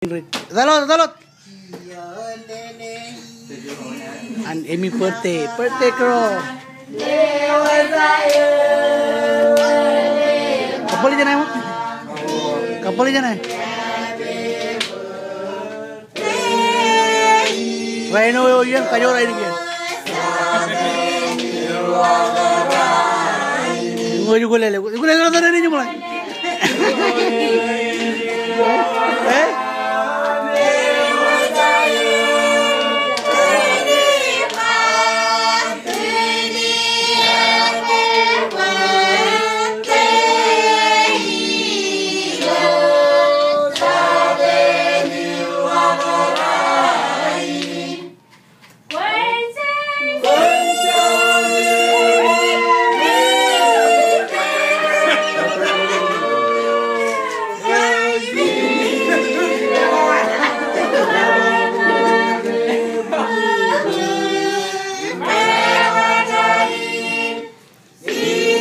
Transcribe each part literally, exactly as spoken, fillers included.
Etalot, etalot. An Emi birthday, birthday girl. Kabbal ijeṇe ṃōk. Kabbal ijeṇe. Rainin eo iien, kajoor ainikien. Ñe ej ukolele, ukolele rainin eo ṃōk. Eh?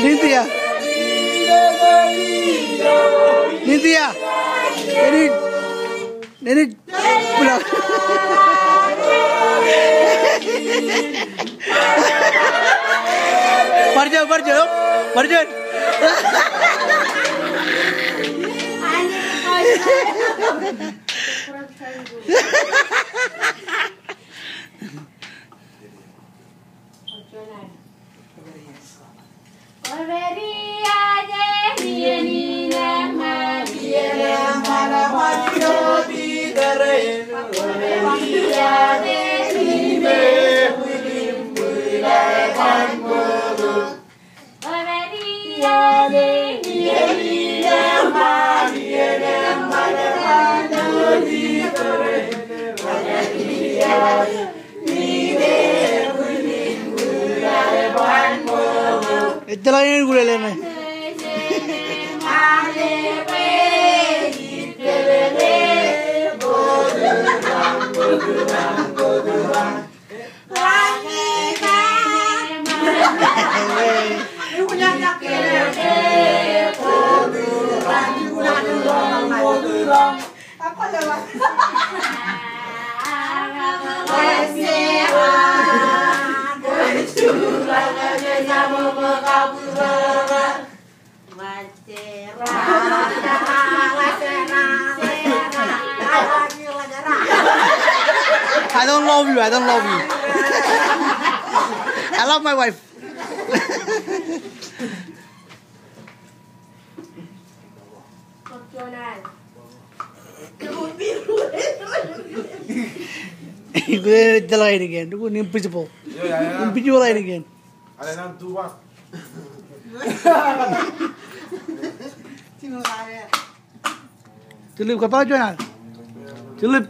Nintia. Nintia. Nenij. Nenij. Bula. Bar juon, bar juon, bar juon. Ejjeḷọk eñin kulel ṇe. I don't love you. I don't love you. I love my wife. Ejjeḷọk ainikien, ejjeḷọk ainikien. Invisible. Invisible ainikien. Tulip, kōppaak juon ad. Tulip.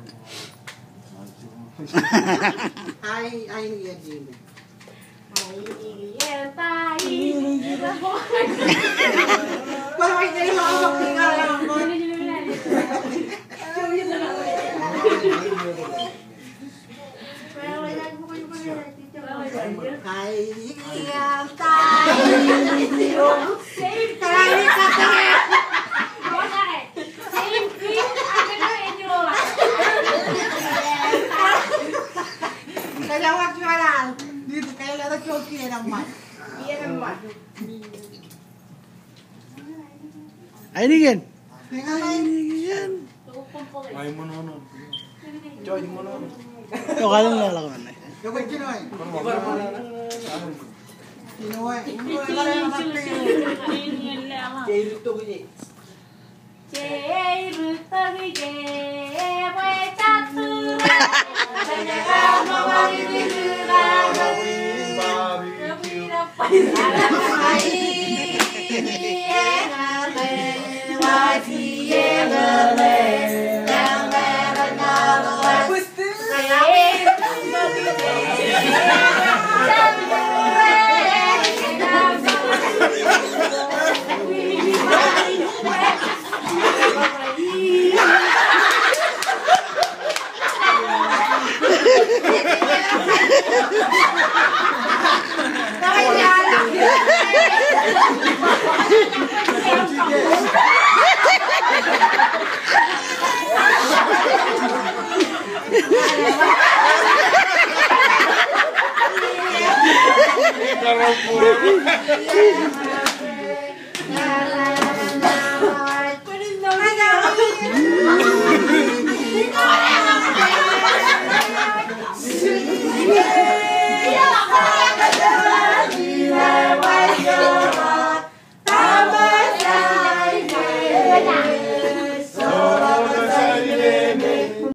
Ainikien. Ainikien. Tok alen leḷọk men ṇe.